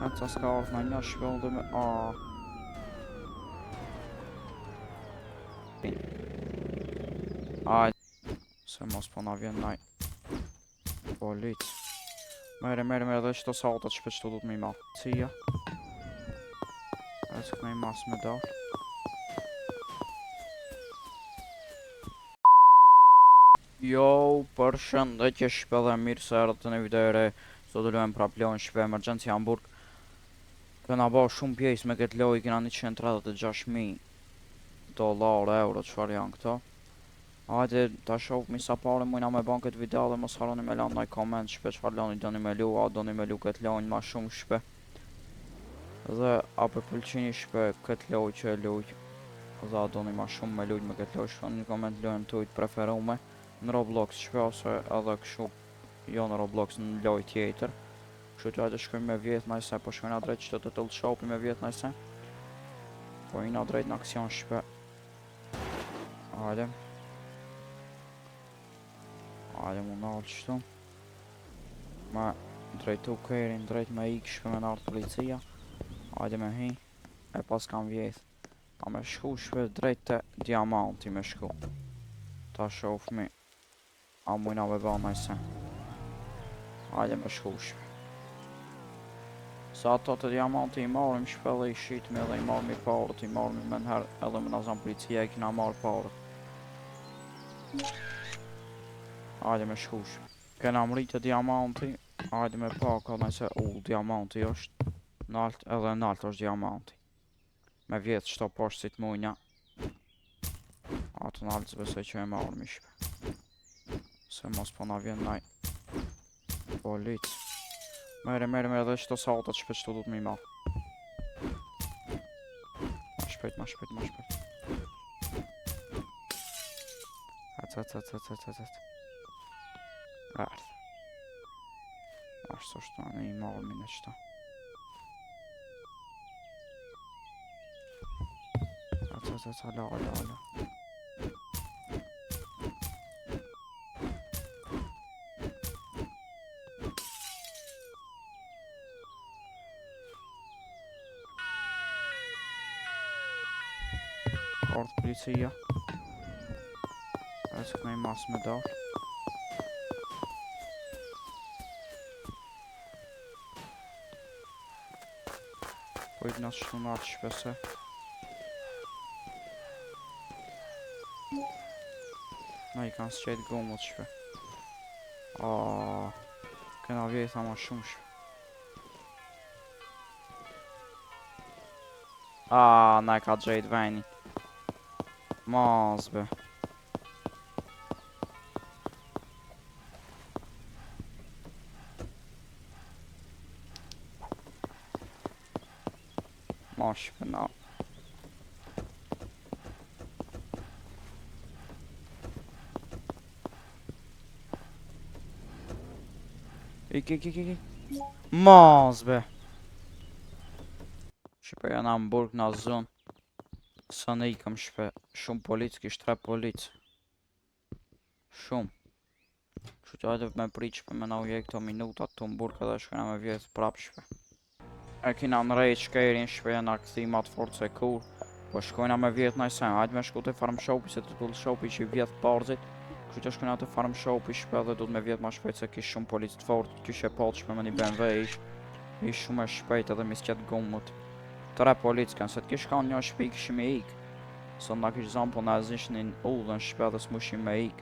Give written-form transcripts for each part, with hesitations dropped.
Aca s'ka ardhë në një shpe unë dhe me... A. Ajde. Se mos po na vjen naj. Polic. Mere, mere, mere, dhe qëto sa autot shpe qëto du të me i marrë. Cija. E s'ka i mas me dalë. Jo, përshëndetje shpe dhe mirë se erdhët në video e re. Sot do luajmë prap lojën shpe Emergency Hamburg. Kena ba shumë pjesë me këtë lojë, kena 136.000 dollar, euro, çfarë janë këto. Hajde ta shohmi sa pare mujna me ba këtë video dhe mos harroni me lanë naj koment shpe çfarë loni doni me lu, a doni me lu këtë lojën ma shumë shpe. Dhe a po pëlqeni shpe këtë lojë që e luj dhe a doni ma shumë me lujt me këtë lojë shkruani në koment lojën tuaj të preferume në Roblox shpe ose edhe kështu jo në Roblox në lojë tjetër. Kështu që hajde shkojmë me vjedh najse, po shkojna drejt qëto te Tool Shopi me vjedh najse. Po ina drejt në aksion shpe. Hajde. Hajde mu nalë qëtu. Me drejtu kerin drejt me ikë shpe me nardhë policia. Hajde me hi. E pas kam vjedh. A me shku shpe drejt te diamanti me shku. Ta shofmi. A mujna me ba najse. Hajde me shku shpe. Sa ato të diamanti i marrim shpe dhe i shitmi edhe i marrmi parët, i marrmi menjëherë edhe me na zanë policia i kina marrë parët. Hajde me shku shpe. Kena mri te diamanti, hajde me pa ka nëse u diamanti është nalt edhe nalt është diamanti. Me vjedh qëto poshtë si të mujna. Atë nalt s'besoj që e marrmi shpe. Se mos po na vjen naj polic. Mere, mere, mere, dhe qëto sa autot shpejt qëto du të mi marrë. Ma shpejt, ma shpejt, ma shpejt. Ec, ec, ec, ec, ec, ec, ec. Erdh. Ashtu është në i marrmi në qëto. Ec, ec, ec, ala, ala, ala. Ardhë policia. E s'ka i mas me dalë. Po i të shtu në atë shpese. Na i kanë sqejt gomët shpe. Aaaa. Kena vjedh ama shumë shpe. Aaaa, na e ka gjejt venin. Mos be. Ma shpe na. Ik, ik, ik, ik. Mos be. Shpe jena në burg na zon. Sa ne ikëm shpe. Shumë polic, kish tre polic. Shumë. Kështu që hajde me prit shpe me na u hjek këto minuta të në burg edhe shkojna me vjedh prap shpe. E kina ndreq kerin shpe jena kthy ma të fort se kur. Po shkojna me vjedh naj sen. Hajde me shku te farm shopi se te tool shopi që i vjedh parzit. Kështu që shkojna te farm shopi shpe dhe du të me vjedh ma shpejt se kish shumë polic të fort. Qysh e pat shpe me një BMW ish. Ish shumë e shpejt edhe mi sqet gumët. Tre polic kanë se të kish kanë një shpi kishim me ik. Sot na kish zanë po na e zishnin udhën shpe dhe s'mushim me ik.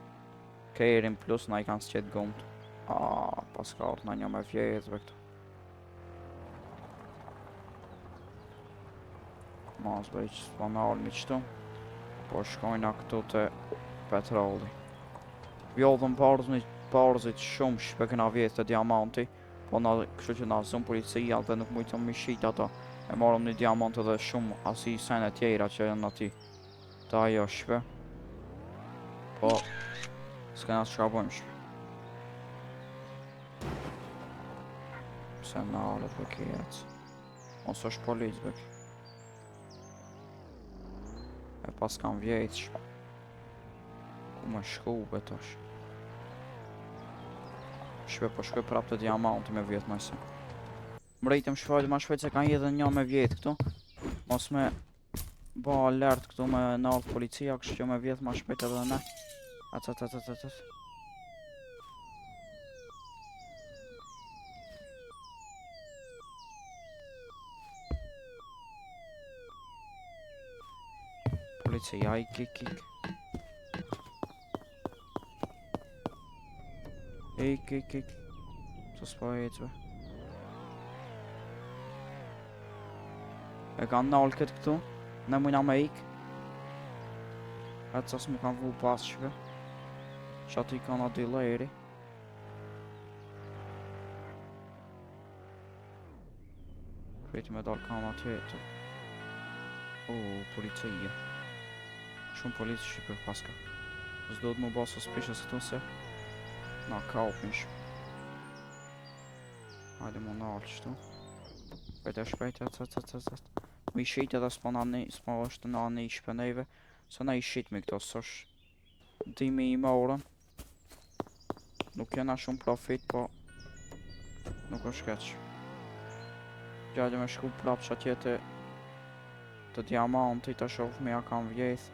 Kerin plus na i kanë sqet gumt. A, pas ka ardhë na një me vjedh be këto. Mas bëj që s'po na almi qëtu. Po shkojna këtu te petroli. Vjodhëm parzit, parzit shumë shpe këna vjedh te diamanti. Po na, kështu që na zun policia dhe nuk mujtëm mi shit ato. E morëm një diamant edhe shumë asi sene tjera që janë aty. Ta ajo shpe. Po, s'kena çka bojmë shpe. Pse nalet be ki ec. Mos është polic be ki. E pas kam vjedh shpe. Ku më shku be tash. Shpe po shkoj prap te diamanti me vjedh nëse. Mrejtëm shpejt, ma shpejt se kanë edhe një me vjedh këtu. Mos me ba alert këtu me nalë policia, kështu që me vjedh ma shpejt edhe ne. At, at, at, at, at, at. Policia, ik, ik, ik. Ik, ik, ik. Sa s'po ecë, E kanë nalë këtë këtu. Ne mujna me ik. Atë sa s'mu kanë vu pas shpe. Që aty kanë aty lejri. Priti me dalë kanë aty të. O, policia. Shumë policë shqipe paska. S'do të më ba suspicious këtu se na kapin shqipe. Hajde mu nalë qëtu. Shpejt e shpejt, e cet, cet, cet, cet. Mi shit edhe s'po na ni, s'po është na ni shpe neve. Se na i shit mi këto, s'është dimi i morën. Nuk jena shumë profit, po nuk është keq. Gjajde me shku prapë që atje të të diamanti të shoh me a kam vjedh.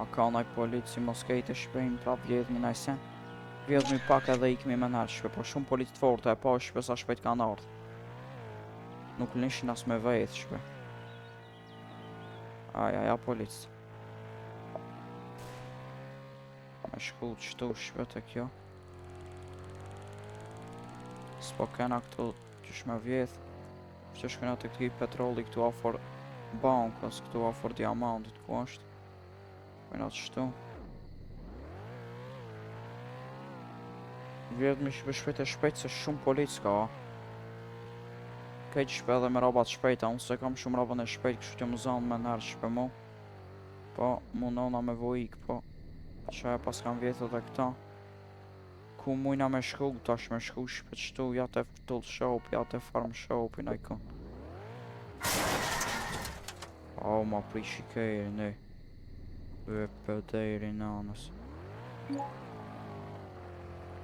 A ka naj polic si mos kejtë e shpejnë prap vjedhmi naj sen. Vjedhmi pak edhe ikmi me nërë shpe, po shumë polic të fortë e pa shpe sa shpejt kanë ardhë. Nuk lishin as me vjedh shpe. Aj, aj, ja polic. Me shku qëtu shpe të kjo. S'po kena këtu qysh me vjedh. Që shkojna të këti petroli këtu afor bankës, këtu afor diamantit ku është. Shkojna qëtu. Vjedhmi shpe shpejt e shpejt se shumë polic ka. Kejt shpe edhe me robat shpejta, unë se kam shumë robën e shpejt, kështu që më zanë me nërë shpe mu. Po, mundona me vojik, po. Që e pas kam vjetë edhe këta. Ku mujna me shku, tash me shku shpe qëtu, ja te tool shop, ja te farm shop, i najku. O, ma prishi kejri, ne. E pëderi nanës.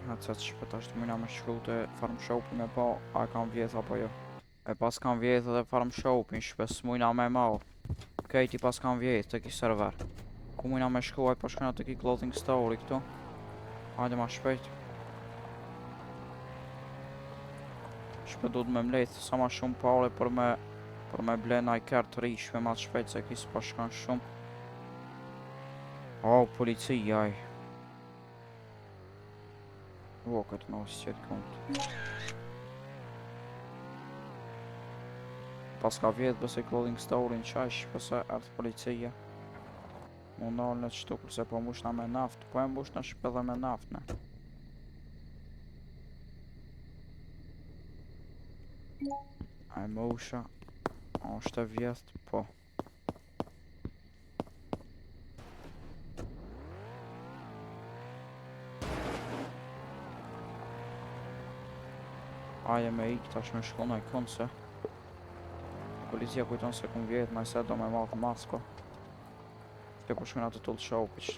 Ha ca të shpe tash të mujna me shku te farm shopi me pa a kam vjedh apo jo. E pas kam vjedh edhe farm shopin, shpe s'mujna me marr. Kejt i pas kam vjedh të ki server. Ku mujna me shku, aj po shkojna të ki clothing store këtu. Hajde ma shpejt. Shpe du të me mlejt sa ma shumë pare për me për me ble naj kerr të ri shpe ma të shpejt se ki s'po shkon shumë. O, policia aj. O, këtë në osë qëtë kënd. Pas ka vjedh bëse clothing store-in qaj, bëse erdh policia. Mu nalë në qëtu, kurse po mbushna me naft, po e mbushna shpe dhe me naft ne. A e musha, a është e vjedht, po. Ajde me ik tash me shku në ikon se Policia kujton se kum vjedh naj se do me marrë masko. Kjo po shkojnë atë tool shop që.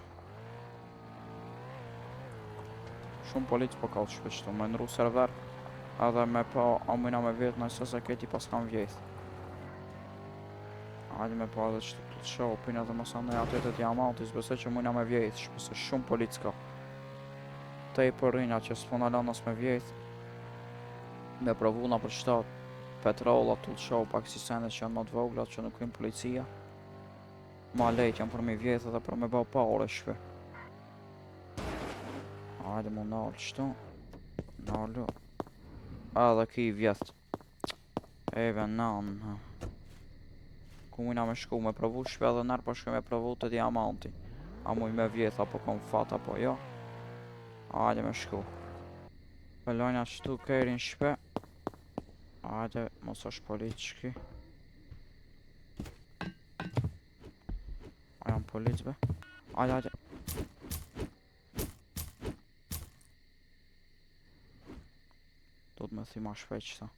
Shumë polic po ka shpe qëtu, me ndru server edhe me pa a mujna me vjedh naj se se keti pas kam vjedh. Hajde me pa edhe qëtu tool shopin edhe mos anej aty të diamanti, s'besoj që mujna me vjedh, shpe se shumë polic ka. Te i përrin që s'po na lanë as me vjedh. Me provu na për qëta petrolla, tool shop, pak si sene që janë më të vogla që nuk rrinë policia. Ma lejt janë për me vjedh edhe për me ba pare shpe. Hajde mu nalë qëtu. Nalu. Edhe ki vjedh. Eve nan. Ku mujna me shku me provu shpe edhe nërë po shkoj me provu të diamanti. A muj me vjedh apo kom fat apo jo. Hajde me shku. Pelojna qëtu kerin shpe. Hajde, mos është polic ki. A janë polic be? Hajde, hajde. Do të me thi ma shpejt qëta.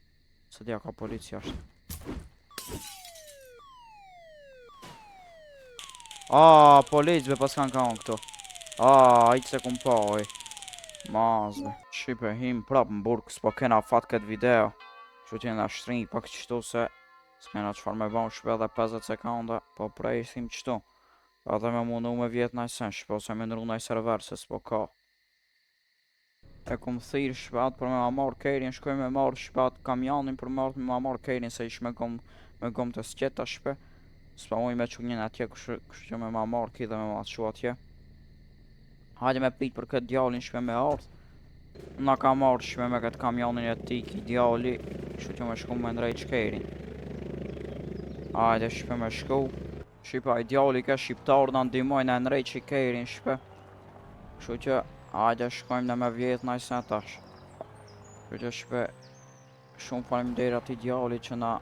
Se dja ka polic jashtë. A, polic be pas kanë kanë këto. A, i se kum pa, oj. Mazve. Shqipe him prap në burg, s'po kena fat këtë video. Kështu që na shtrin pak qëtu se s'kena çfarë me bon shpe edhe 50 sekonda, po presim qëtu. Edhe me mundu me vjet naj sen, shpe ose me ndru naj server se s'po ka. E kum thirr shpat për me ma marr kerin, shkoj me marr shpat kamionin për marr me ma marr kerin se ish me gom me gom të sqeta shpe. S'po muj me çu njën atje, kështu kështu që me ma marr ki dhe me ma çu atje. Hajde me prit për këtë djalin shpe me ardh. Na ka marrë shpe me këtë kamionin e tij ki djali, kështu që me shku me ndrejt shkerin. Hajde shpe me shku. Shqipe ai djali ke shqiptar na ndihmoi na ndrejt shikerin shpe. Kështu që hajde shkojmë në me vjedh naj sen tash. Kështu që shpe shumë faleminderit atij djalit që na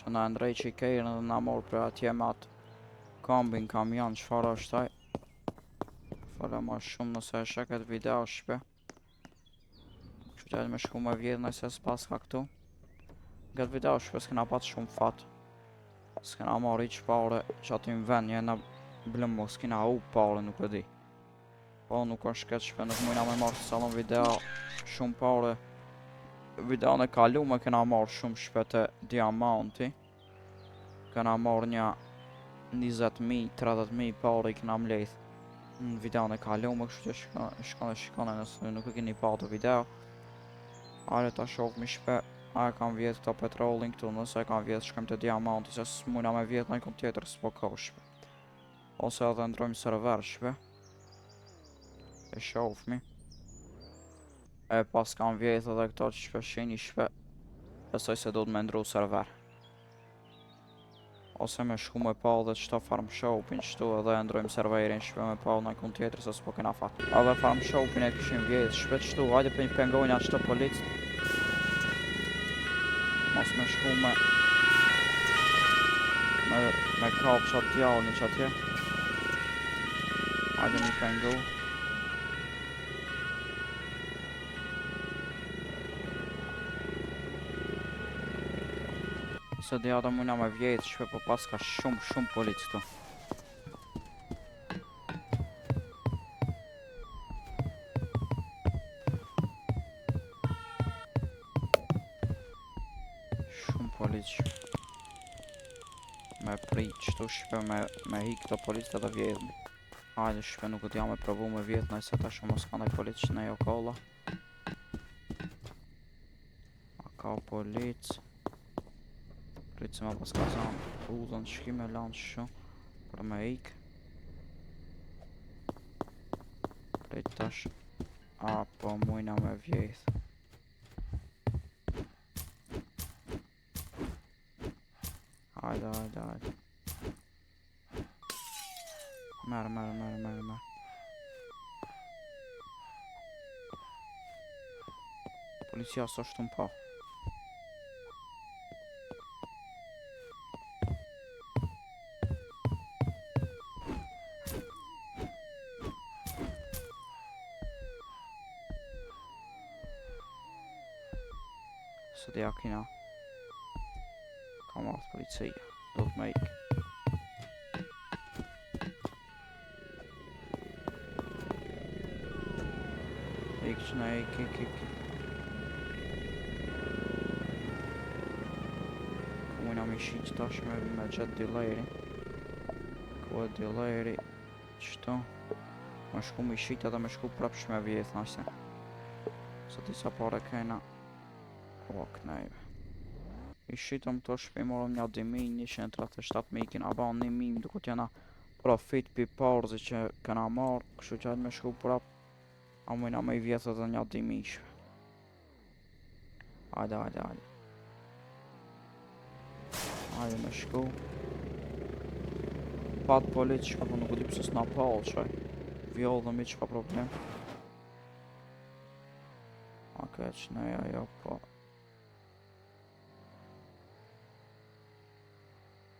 që na ndrejt shikerin dhe na mor për atje me atë kambin kamion çfarë është ai. Fala ma shumë nëse e sheh këtë video shpe. Kështu që hajde me shku me vjedh nëse s'pas ka këtu. Në këtë video shpe s'kena pat shumë fat. S'kena marrë hiç pare që aty në vend jena blëm mos kena u pare nuk e di. Po nuk është keq shpe nuk mujna me marrë salon video shumë pare. Videon e kalume kena marrë shumë shpe te diamanti. Kena marrë një 20.000, 30.000 pare i kena mledh në videon e kalume, kështu që shkon, shkon e shikone nëse nuk e keni pa atë video. Hajde ta shohmi shpe, a e kam vjedh këto petrollin këtu, nëse e kam vjedh shkojmë te diamanti, se s'mujna me vjedh në ikon tjetër, s'po ka shpe. Ose edhe ndrojmë server shpe. E shohmi. E pas kam vjedh edhe këto që shpe shini shpe. Besoj se do të me ndru server. Ose me shku me pa dhe qëto farm shopin qëtu edhe e ndrojmë serverin shpe me pa në kun tjetër se s'po kena fat. Edhe farm shopin e kishim vjedh shpe qëtu, hajde për një pengojna qëto polic. Mos me shku me me, me kap qatë djalin që atje. Hajde mi pengu. Se dhe ata mujna me vjetë shpe po pas ka shumë shumë polic këtu. Shumë polic. Me prit qëtu shpe me, me hik këto policët edhe vjedhmi. Hajde shpe nuk e jam e provu me vjedh nëse tash mos ka ndaj polic në jo kolla. A ka polic? Prit se ma pas ka zanë udhën që me lanë shu për me ik. Prit tash. A po mujna me vjedh. Hajde, hajde, hajde. Merë, merë, merë, merë, merë. Policia s'është në pa. Së dhe kina. Ka marrë policia. Do të me ik. Ik që na ik, ik, ik. Ku mujna me shit tash me, me gjetë dealeri. Ku e dealeri? Qëto? Me shku me shit edhe me shku prapsh me vjedh nëse. Sa disa pare kena. O, knajve. I shitëm këto shpi morëm një 2137.000 kena ba 1.000 duket jena profit pi parzi që kena marrë, kështu që hajde me shku prap a mujna me i vjedh edhe një 2000 shpe. Hajde, hajde, hajde. Hajde me shku. Pat polic shka, po nuk e di pse s'na pa qaj. Vjodhëm i çka problem. Okej, që në jo, jo, po.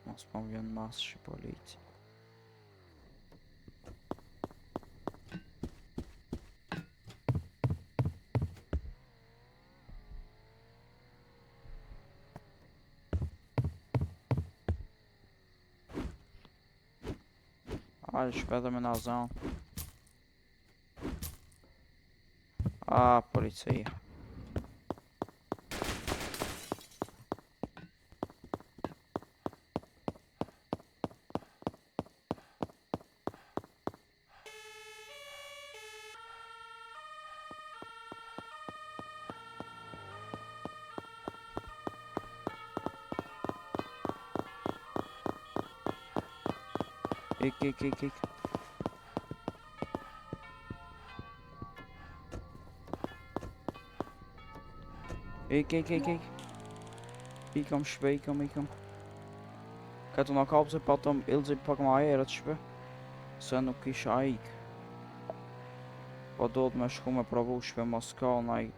Mos po më vjen mas që polici. Hajde shpe edhe me na zanë. A, policia. Ik, ik, ik, ik. Ik, ik, ik, ik. Ikëm shpe, ikëm, ikëm. Këtu na kapë se patëm ilzi pak ma herët shpe. Se nuk isha ik. Po duhet me shku me provu shpe mos ka naj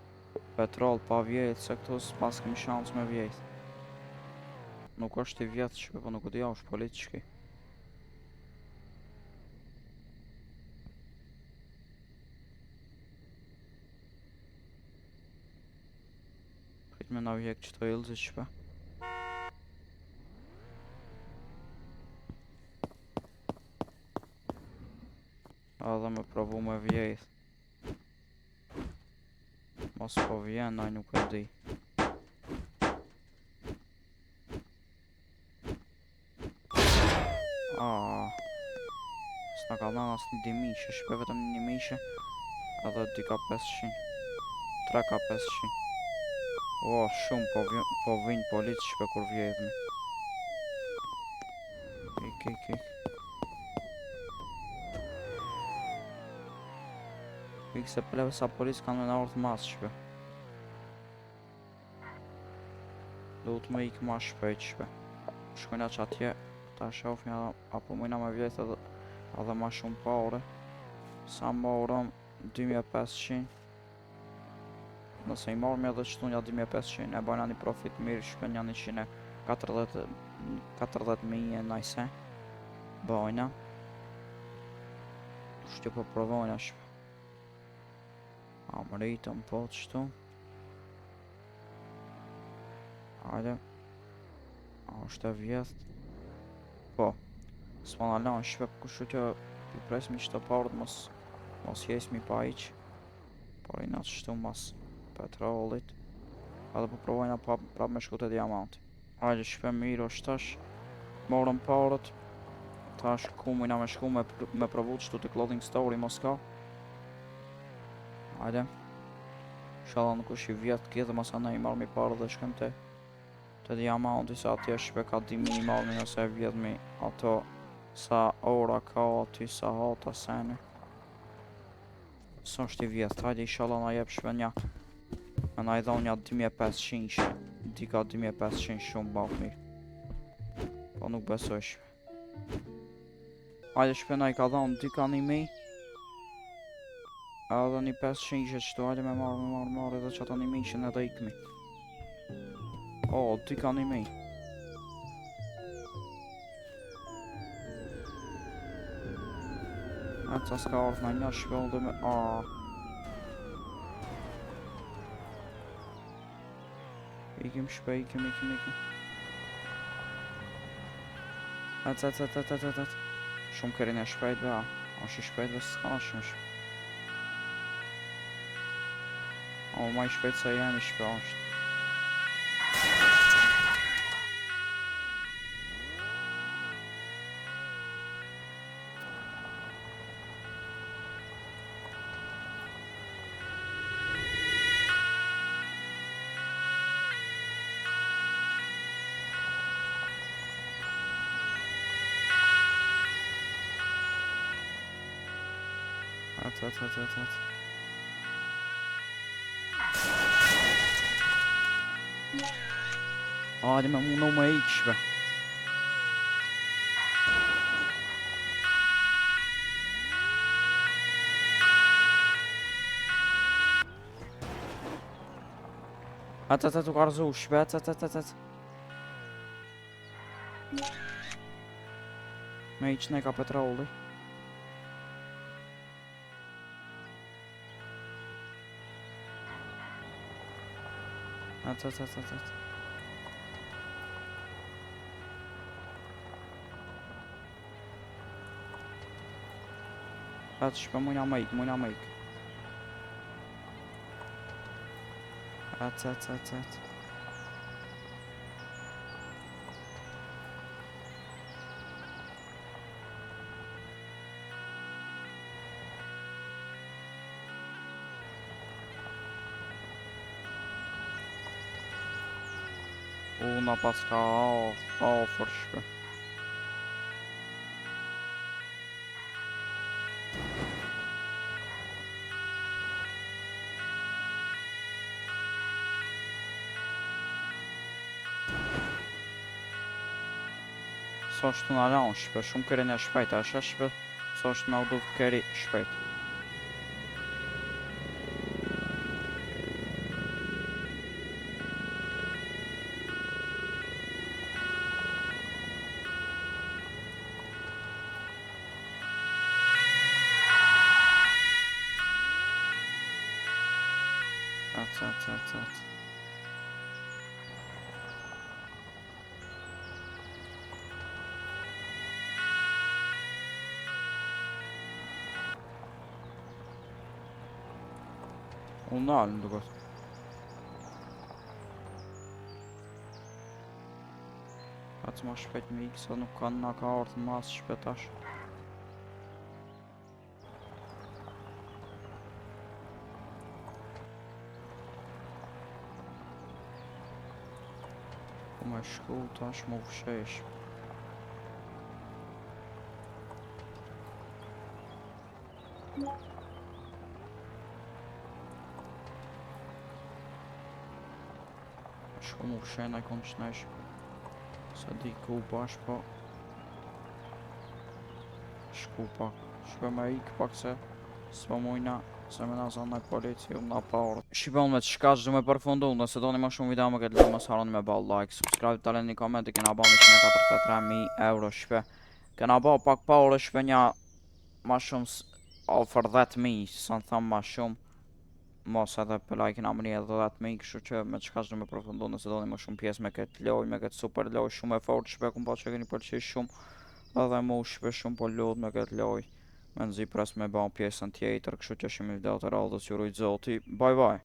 petrol pa vjedh se këtu s'pas kem shans me vjedh. Nuk është i vjedh shpe, po nuk e di a është polic shki. Prit me na vjek qëto ilzi shpe. Edhe me provu me vjedh. Mos po vjen, aj nuk e di. Ah. S'na ka dhënë as një dimishe, shpe vetëm një dimishe. Edhe 2 ka 500. 3 ka 500. O, shumë po vjen, po vinë polic shpe kur vjedhmi. Ik, ik, ik. Ik se pleve sa polic kanë me na ardhë mas shpe. Duhet me ik ma shpejt shpe. Shkojna që atje, ta shofmi edhe, apo mujna me vjedh edhe, edhe ma shumë pare. Sa morëm 2500. Nëse i marrëm edhe qëtu një 2500, e bajna një profit mirë shpe një 140 40.000 e najse. Bajna. Kështu po provojna shpe. A mëritëm po qëtu. Hajde. A është e vjedht? Po. S'po na lanë shpe, kështu që i presmi që të parët mos mos jesmi pa iq. Por i natë shtu mas petrolit. Edhe po provojna pa, prap me shku te diamanti. Hajde shpe mirë është tash. Morëm parët. Tash ku mujna me shku me, me provu qëtu te clothing store mos ka. Hajde. Inshallah nuk është i vjet këtë mos anë i marrë mi parë dhe shkojmë te te diamanti se atje shpe ka di minimalni ose e vjedhmi ato sa ora ka aty sa hata sene. Sa është i vjedh, hajde inshallah na jep shpe një Me na i dhon një 2500 që Dika 2500 shumë bëhet mirë. Po nuk besoj shpe. Hajde shpe na i ka dhon dika 1000. Edhe një 500 që qëtu, hajde me marrë, me marrë, me marrë edhe që ata 1000 që ne do ikmi. O, dika 1000. A ca s'ka ardhë në një shpe unë dhe me... A. Ikim shpe, ikim, ikim, ikim. Ec, ec, ec, ec, ec, ec, ec. Shumë kërin e shpejt be, a. Është i shpejt be, s'ka shumë shpejt. O, ma i shpejt se jemi shpe është. Ec, ec, ec, ec, ec. Hajde me mundu me ik shpe. Ec, ec, ec, u ka rëzu shpe, ec, ec, ec, ec, ec. Me i qëne ka petroli. Ec, ec, ec, ec, ec. Ec, shpe mujna me ik, mujna me ik. Ec, ec, ec, ec. U, na paska afër shpe. Sa është në lanë shpe, shumë kërën e shpejt, a shë shpe, sa është në u duft këri shpejt. Ec, ec, ec, ec. U nalë më duket. Ec ma shpejt me ikë, se nuk ka na ka ardhë mas shpejt tash. Ku me shku tash mu fshesh. Shku mu fshe në ikon qënesh. Se di ku bash po. Shku pak. Shpe me ik pak se s'po mujna se me na zanë në polici u na parë. Shqipe unë me të shka që du me përfundu, nëse doni më shumë video me këtë lojë, mos harroni me ba like, subscribe, të leni një koment, e kena ba 143.000 euro shpe. Kena ba pak pare shpe një ma shumë afër 10.000, sa në tham ma shumë. Mos edhe për like kena mëni edhe 10.000, kështu që me çka që du me përfundu, nëse doni më shumë pjesë me këtë lojë, me këtë super lojë shumë e fortë shpe, kum pa që keni pëlqy shumë. Edhe mu shpe shumë po lodh me këtë lojë. Me nxi pres me ba pjesën tjetër, kështu që shihemi në video të radhës, ju rujt zoti. Bye bye.